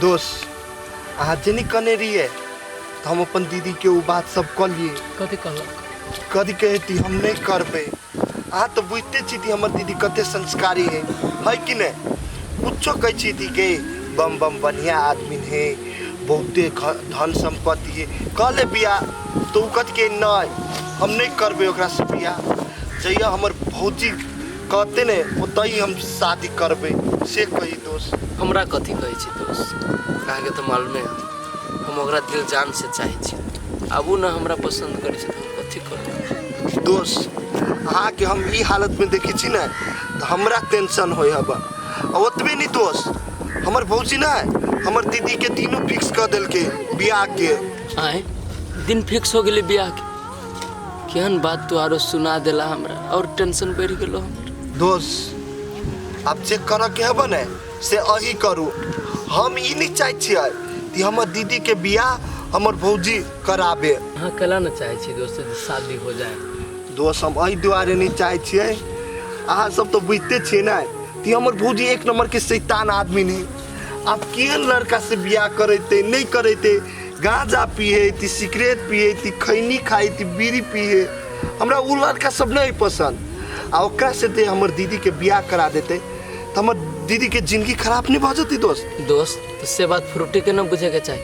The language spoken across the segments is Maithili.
दोस्त अहाँ जे नहि कहने रहियै तऽ हम अपन दीदीके ओ बात सब कहलियै। कथी कहलक? कथी कहती, हम नहि करबै। अहाँ तऽ बुझिते छी कि हमर दीदी कते संस्कारी है, है कि नहि? कुछो कहै छी दी गे, बम बम बढ़िया आदमी है, बहुते धन सम्पत्ति है, कहले बियाह तऽ ओ कथी के नहि, हम नहि करबै ओकरासँ बियाह। जहिया हमर भौजी कहते ने ओतहि हम शादी करबै, से कही दोस्त। हमरा कथी कहै छी दोस्त, अहाँके तऽ मालूमे है हम ओकरा दिल जान से चाहै छी, आब ओ न हमरा पसन्द करै छै तऽ हम कथी करू? दोस्त अहाँके हम ई हालतमे देखै छी ने तऽ हमरा टेंशन होइ हब। आ ओतबे नहि दोस्त, हमर भौजी ने हमर दीदीके दिनो फिक्स कऽ देलकै बियाहके। आँय, दिन फिक्स हो गेलै बियाहके? केहन बात तू आरो सुना देला हमरा, और टेंशन बढ़ि गेलो हमर। दोस्त आब जे करऽ के हेबे ने से अही करू। हम ई नहीं चाहै छियै कि हमर दीदी के बियाह हमर भौजी कराबे। अहाँ केला न चाहै छी दोस्त जे शादी हो जाए? दोस्त हम एहि दुआरे नहीं चाहै छियै, अहाँ सब तऽ बुझिते छियै ने कि हमर भौजी एक नंबर के शैतान आदमी नहीं। आब केहन लड़का से बियाह करेते नहीं करेते, गांजा पिए ती, सिगरेट पिए ती, खैनी खाए ती, बीड़ी पिए, हमरा उ लड़का सब नहीं पसंद। आ ओकरा से ते हमर दीदी के बियाह करा देते तो हमर दीदी के जिंदगी खराब नहीं भऽ जेतै दोस्त? दोस्त तो से बात फ्रूटी के न बुझे के चाही,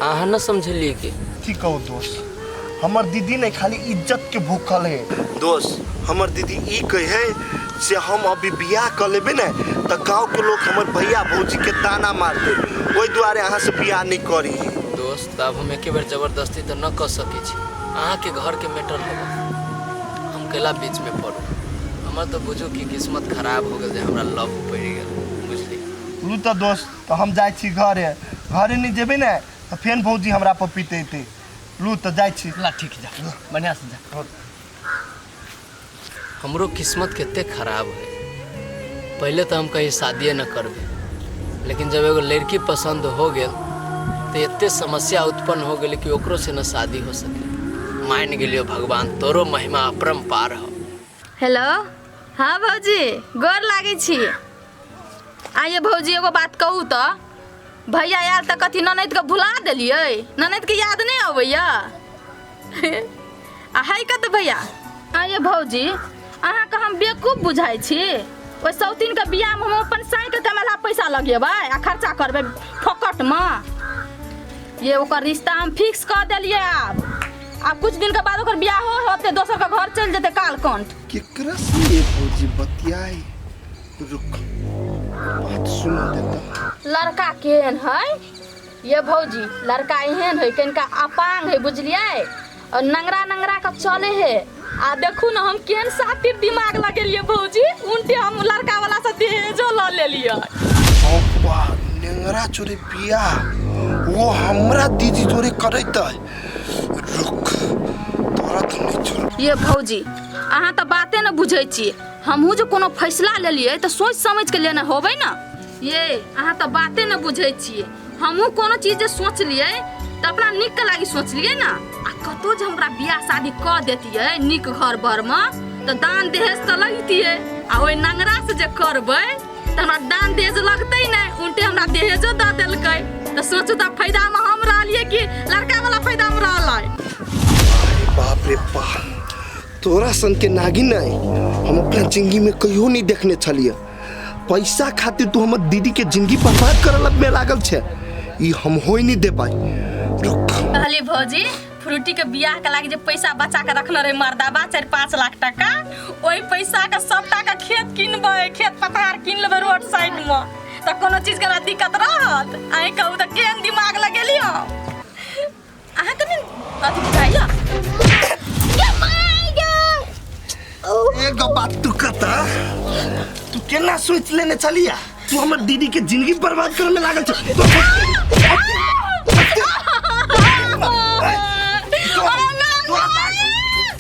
अहाँ न समझलिए के? की कहू दोस्त, हमर दीदी ने खाली इज्जत के भूखल है। दोस्त हमर दीदी ई कहे से हम अभी बियाह कर लेबे ने तऽ गाँव के लोग हमर भैया भौजी के ताना मारते, ओहि दुआरे अहाँ से बियाह नहीं करी। दोस्त आब हम एके बेर जबरदस्ती तऽ न कऽ सकै छी, अहाँ के घर के मैटर होबो, हम केला बीच में पड़ू। हमर तऽ बुझू कि किस्मत खराब हो गेल जे हमरा लव पड़ि गेल, बुझली? लू तऽ दोस्त तऽ हम जाइ छी घरे, घरे नहीं जेबै ने तऽ फेर भौजी हमरा पर पिटेतै। लू तऽ जाइ छी। ला ठीक जा, बढ़िया से जा। हमरो किस्मत कते खराब है, पहले तो हम कहीं शादिये न करबे, लेकिन जब एगो लड़की पसंद हो गेल तो एते समस्या उत्पन्न हो गेल कि ओकरो से न शादी हो सके। मान गेलियो भगवान तोरो महिमा अपरम्पार हो। हेलो, हाँ भौजी गोर लागै छी। आइए भौजी एगो बात कहू तऽ, भैया आयल तऽ कथी ननैद के भुला देलियै? ननैद के याद नहीं अबैया? आ है कत भैया? आइए भौजी अहाँके हम बेवकूफ बुझाइ छी, ओहि सौतीन के बियाह में हम अपन साई के कमेलहा पैसा लगेबै आ खर्चा करबै फोकट में? ये ओकर रिश्ता हम फिक्स कऽ देलियै, आब कुछ दिन के बाद ओकर बियाहो होते, दोसर के घर चलि जेतै कालकंठ। केकरा से ये भौजी बतियाई? रुक बात सुना देता। लड़का केहन है ये भौजी? लड़का एहन है कनिका अपांग है बुझलियै, और नंगरा नंगरा के चले है। आ देखू न हम केहन सातिर दिमाग लगेलियै भौजी, उनटे हम लड़का वाला से दहेजो ल लेलियै। अब्बा नेंगरा चोरे बियाह वो हमरा दीदी जोरे करैत है। रुक तोरा तो नहीं छोड़। ये भौजी अहाँ तऽ बाते न बुझै छी, हमहूँ जे कोनो फैसला लेलियै तऽ सोचि समझि के लेने होबै न। ये अहाँ तऽ बाते न बुझै छियै, हमहूँ कोनो चीज जे सोचलियै तऽ अपना नीक के लागी सोचलियै न। आ कतौ जे हमरा बियाह शादी कऽ देतियै नीक घर बरमे तऽ दान दहेज तऽ लगितियै, आ ओहि नंगरा से जे करबै तऽ हमरा दान दहेज लगतै नहि, उल्टे हमरा दहेजो दऽ देलकै। तऽ सोचू तऽ फायदामे हम रहलियै कि लड़का वाला फायदामे रहलै? अरे बाप रे बाप, तोरा सन के नागिन नहीं हम अपना जिंदगी में कहियो नहीं देखने छलिए। पैसा खातिर तू हमर दीदी के जिंदगी बर्बाद करे में लागल छे, ई हम होई नहीं दे पाई। रुक कहली भौजी फ्रूटी के बियाह के लागी जे पैसा बचा के रखने रहे मर्दाबा 4-5 लाख टका, ओहि पैसा के सबटा के खेत किनबै, खेत पथार किन लेबै रोड साइड में, तऽ कोनो चीज के दिक्कत रहत? अहीं कहू तऽ केहन दिमाग लगेलियै अहाँ? कनि अथी बुझाइया। एगो बात तू कता, तू केना सोच लेने छलिया तू हमर दीदी के जिंदगी बर्बाद करे में लागल छ?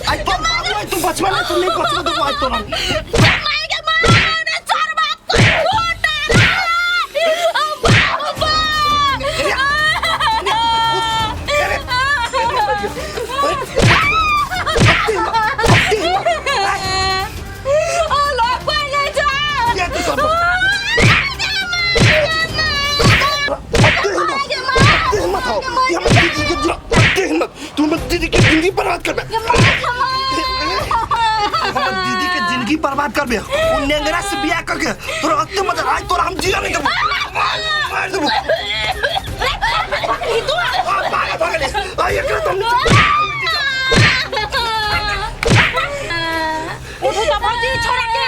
आई तो बाबू आई तू बचवा ले, तू नहीं बचवा देबो आई तोरा। हो ये हमर दीदी के एते हिम्मत, तू हमर दीदी के जिंदगी बर्बाद करबे, हमर दीदी के जिंदगी बर्बाद करबे, उ नेंगरा से बियाह करके तोरा एते मजा आज तोरा हम जिया नहीं देबो, मार देबो। भागे भागे आ एकरा तो उठू त भौजी छोरा के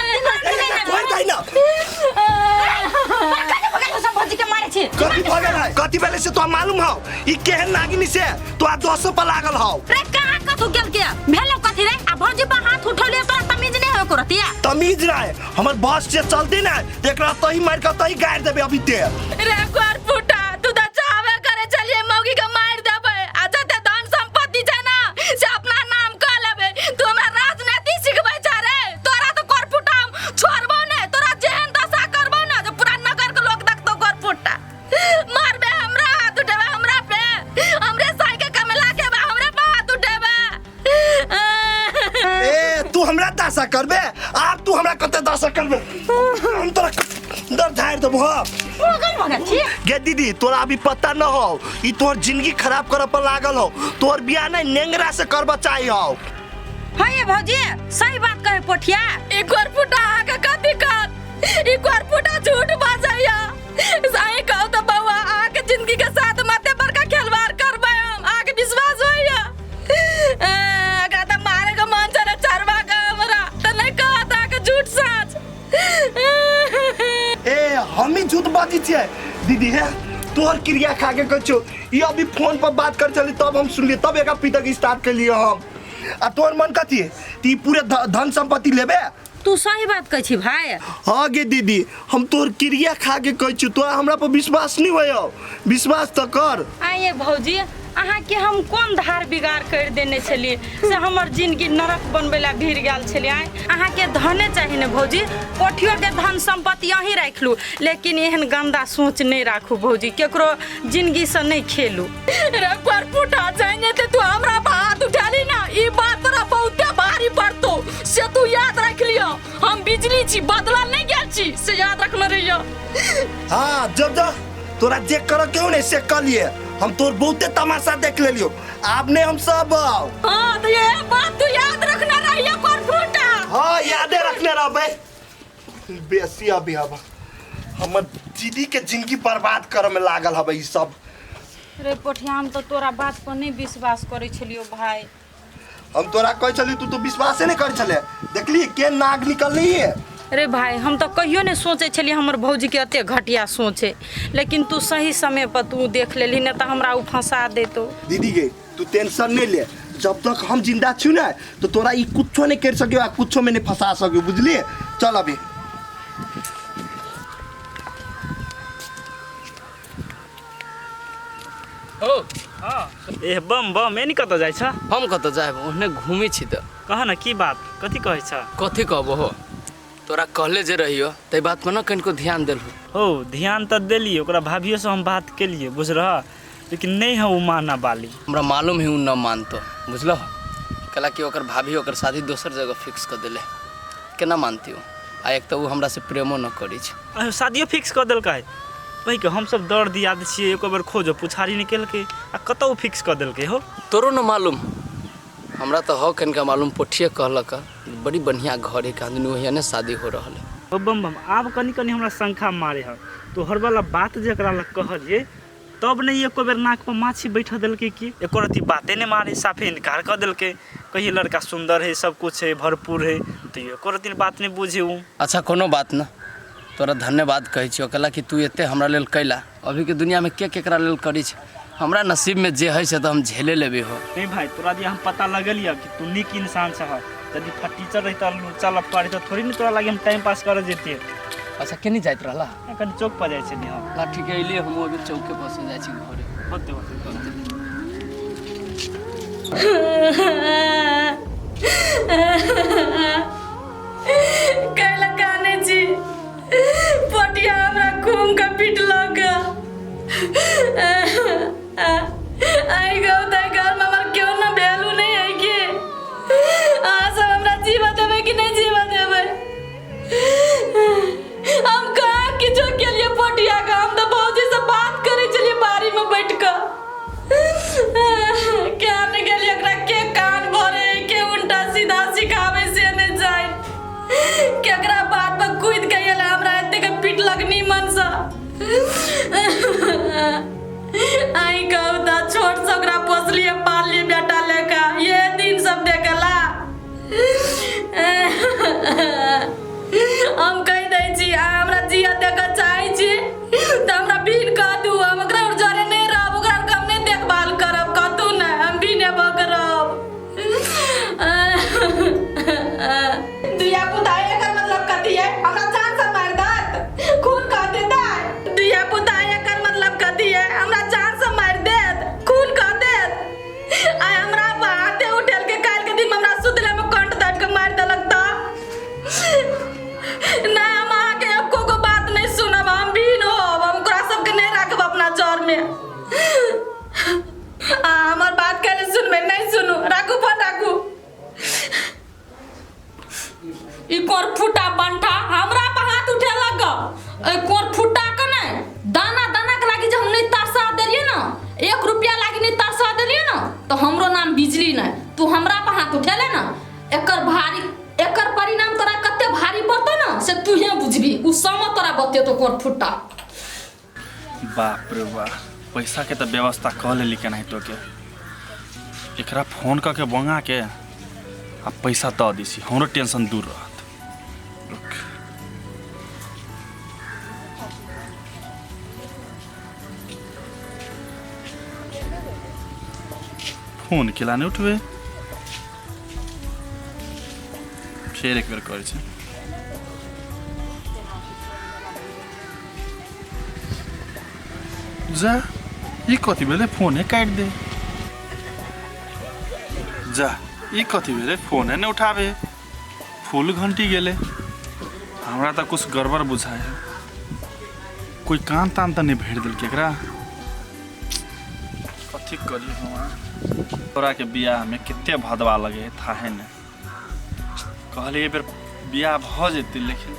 कोई जाई ना। कथी सब भौजी के मारे छी? कथी भगल है? कथी भेलै से तोरा मालूम हौ? ई केहन नागिनी से तोरा 10 पर लागल हौ। रे कहाँ कथू गेल के भेलो कथी रे? आ भौजी पर हाथ उठौले तोरा तमीज नहीं होय करतिया? तमीज रहे हमर बस से चलती ना एकरा तही मार के तही गाड़ देबे अभी ते। रे कर फूटा तू त चाहबे करे चलिए मौगी के मार देबे आ जते धन संपत्ति छै ना से अपना नाम क लेबे। तू हमरा राजनीति सिखबै छ रे? तोरा त कर फूटा हम छोड़बो नै, तोरा जेहन दशा करबो ना जे पूरा नगर के लोग देखतो। कर फूटा मारबे हमरा, हाथ उठेबे हमरा पे, हमरे साई के कमेला के बा हमरे पे हाथ उठेबे। ए तू हमरा दशा करबे? आब तू हमरा कते दशा करबे? हम तोरा दर झाड़ देबो। हां पागल भगल छी गे दीदी, तोरा अभी पता न हो ई तोहर जिंदगी खराब करे पर लागल हो। तोहर बियाह नहीं नेंगरा से करबा चाहिए हो। हाँ ये भौजी सही बात कहे पोठिया। ई गोरफुटा अहाँ के कथी कहत? ई गोरफुटा झूठ बाजैया। सही कहू त बौआ अहाँ के जिंदगी के साथ माते बड़का खिलवाड़ करबै हम, अहाँ के विश्वास होइया? एकरा त मारे के मन छलै चरबा के हमरा त नहीं कहत अहाँ के झूठ साच। ए हम ही झूठ बाजी छियै दीदी है तोहर क्रिया खा के कहै छियौ। ई अभी फोन पर बात कर चली तब हम सुनलियै, तब एकरा पीटक स्टार्ट केलियै हम। आ तोहर मन कथी है? ती पूरे धन संपत्ति लेबे? तू सही बात कहै छी भाई। हाँ गे दीदी, हम तोहर क्रिया खा के कहै छियौ, तोरा हमरा पर विश्वास नहीं होय, विश्वास तऽ कर। आइए भौजी अहाँ के हम कोन धार बिगाड़ कर देने छलियै से हमर जिंदगी नरक बनबै ला भिड़ गेल छलियै। आइ अहाँ के धने चाही ने भौजी, कोठियो के धन संपत्ति अहीं राखि लू, लेकिन एहन गंदा सोच नहीं राखू भौजी, केकरो जिंदगी से नहीं खेलू। रे करपुटा जाने ते तू हमरा पर हाथ उठाली ना, ई बात तोरा बहुते भारी पड़तो से तू याद रख लियो। हम बिजली छी बदलल नहीं गेल छी से याद रखने रहियो। हाँ जब जा तोरा जे कर के हो ने से कर लिए, हम तोर बहुते तमाशा देख लेलियो, आब ने हम सब। हाँ तो ये बात तू याद रखना रहियो करपुटा। हाँ यादे रखने रहबे। बेसी अभी हब हमर दीदी के जिंदगी बर्बाद करे में लागल हबे ई सब। रे पोठिया हम तो तोरा बात पर नहीं विश्वास करे छलियो भाई। हम तोरा कहै छली तू तो विश्वासे नहीं करे छले, देखली के नाग निकलली है। रे भाई हम तो कहियो नहीं सोचे छलियै हमर भौजी के एते घटिया सोचे, लेकिन तू सही समय पर तू देख लेली, नहीं तो हमरा उ फंसा देतो। दीदी गे तू टेंशन नहीं ले, जब तक हम जिंदा छु ना तो तोरा ई कुछो नहीं कर सकियो आ कुछो में नहीं फंसा सकियो, बुझलिए? चल अभी। हो ए बम बम एनी कतऽ जाइ छ? हम कतऽ जायब, ओहने घूमै छी तऽ। कह न की बात, कथी कहै छ? कथी कहबो हो, तोरा कहले जे रहियो तै बात पर न कनिको ध्यान देलहु। हो ध्यान तऽ देलियै, ओकरा भाभियो से हम बात केलियै बुझलह, लेकिन नहीं है उ माना बाली। हमरा मालूम है उ न मानतो बुझलह, कला कि ओकर भाभी ओकर शादी दोसर जगह फिक्स कर देले, केना मानती हो? आ एक तऽ उ हमरा से प्रेमो न करै छै। अरे शादियो फिक्स कऽ देलकै भाई के, हम सब दर्द याद छियै, एको बेर खोजो पुछारी नहि केलकै आ कतऽ उ फिक्स कऽ देलकै हो? तोरो न मालूम? हमरा तऽ हो कनिका मालूम, पोठिए कहलक बड़ी बढ़िया घर है आदमी ओहिया ने शादी हो रहल है। ओ बम बम आब कनी कनी हमरा शंखा मारे है तोहर वाला बात जेकरा लग कहलियै तब नहीं एको बेर नाक पर माछी बैठा देलकै कि एको रत्ती बाते नहीं मारे, साफे इनकार कऽ देलकै, कहिए लड़का सुंदर है सब कुछ है भरपूर है, तो एको रत्ती बात नहीं बुझे उ। अच्छा कोनो बात न, तोरा धन्यवाद कहै छियौ कला कि तू एते हमरा लेल कैला। अभी के दुनिया में के केकरा लेल करै छै, हमरा नसीब में जे है से तो हम झेले लेबे हो। नहीं भाई तोरा दिया हम पता लगल कि तू नीक इंसान छह, यदि फटीचर रहता लुच्चा लफड़ा रहता थोड़ी ने तोरा लागे हम टाइम पास करे जैतियै। अच्छा केनी जाइत रहला? कनी चौक पर जाइ छलियै हम। ला ठीक है, अइलियै हमहूँ अभी चौके पर से जाइ छी घरे। होते होते कैला काने छी पोटिया हमरा घूम के पिटलक। आई गौ ताई घर में हमर केओ न वैल्यू नहीं है के, अहाँ सब हमरा जीवा देबै कि नहीं जीवा देबै? हम कहाँ किछो केलिए पोटिया के, हम तो भौजी से बात करे छलिए बाड़ी में बैठ के। आई कहू तऽ छोट से ओकरा पोसलिए पाललिए बेटा लेखा, ये दिन सब देखला। हम कहि दै छी, अहाँ हमरा जिया देखऽ चाहै छी तऽ हमरा बिन कह दू, हम ओकरा आओर जरे नहि रहब, ओकरा आरके हम नहि देखभाल करब कतहु नहि, हम बिने भऽ कऽ रहब। धिया पुता एकर मतलब कथी है? हमरा जान से मारि देत, खून कह देतै। धिया पुता एकर मतलब कथी है? हमरा जान से मारि देत, खून कह देत। आइ हमरा हाथे उठेल के काल्हि के दिन हमरा सुतले में कंठ दाबि के मारि देलक तऽ नहि, हम अहाँके एको गो बात नहि सुनब, हम भिन्न होब, हम ओकरा सबके नहि राखब अपना जर में। आ हमर बात काल्हि सुनबै नहि सुनू, राखू फोन राखू। ई कोर फूटा बंठा हमरा पर हाथ उठेलक ग, ए कोर फूटा के नहि दाना दाना के लागी जे हम नहि तरसा देलियै ने, 1 रुपया लागी नहि तरसा देलियै ने, तऽ हमरो नाम बिजली नहि। तू हमरा पर हाथ उठेले ने, एकर भारी एकर परिणाम तोरा कते भारी पड़तौ ने से तूहे बुझबी, उ समय तोरा बतेतो कोर फुट्टा। बाप रे बा, पैसा के तऽ व्यवस्था कऽ लेली केनाहितो के। एकरा फोन कऽ के बंगा के आ पैसा दऽ दै छी, हमरो टेंशन दूर रहत। रुक। फोन केला नहि उठबै, फेर एक बेर करै छै। जा, ई कथी भेलै? फोने काटि दे। जा, ई कथी भेलै? फोने नहि उठाबे, फूल घंटी गेलै। हमरा तऽ कुछ गड़बड़ बुझाइ है, कोई कान तान तऽ नहि भरि देलकै एकरा। कथी करी हम? तोरा के बियाह में कते भदवा लगे है थाहे ने। कहलियै एहि बेर बियाह भऽ जेतै, लेकिन